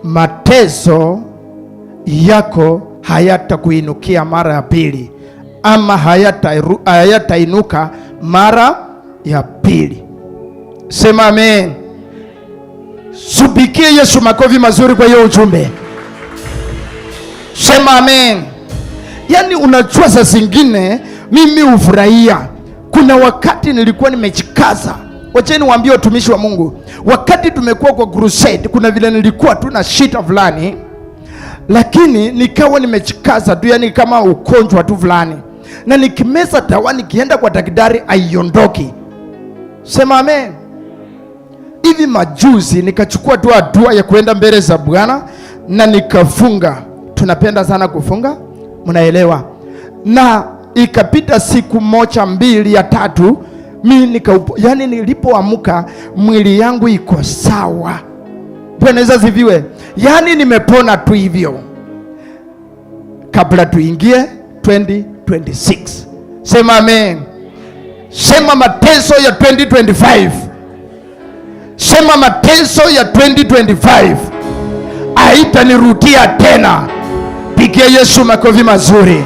Mateso yako hayatakuinukia mara ya pili, ama hayatainuka mara ya pili. Sema amen. Subikie Yesu makofi mazuri kwa hiyo ujumbe. Sema amen. Yaani, unajua saa zingine mimi hufurahia. Kuna wakati nilikuwa nimejikaza. Wacheni waambie watumishi wa Mungu, wakati tumekuwa kwa crusade, kuna vile nilikuwa tu na shida fulani, lakini nikawa nimejikaza tu, yani kama ugonjwa tu fulani, na nikimeza dawa, nikienda kwa daktari haiondoki. Sema amen. Hivi majuzi nikachukua tu hatua ya kuenda mbele za Bwana na nikafunga. Tunapenda sana kufunga, mnaelewa. Na ikapita siku moja, mbili, ya tatu, mi nika, yani nilipoamka mwili yangu iko sawa. Bwana Yesu asifiwe. Yani nimepona tu hivyo kabla tuingie 2026. Sema amen. Sema mateso ya 2025. Sema mateso ya 2025 haitanirudia tena. Pigia Yesu makofi mazuri.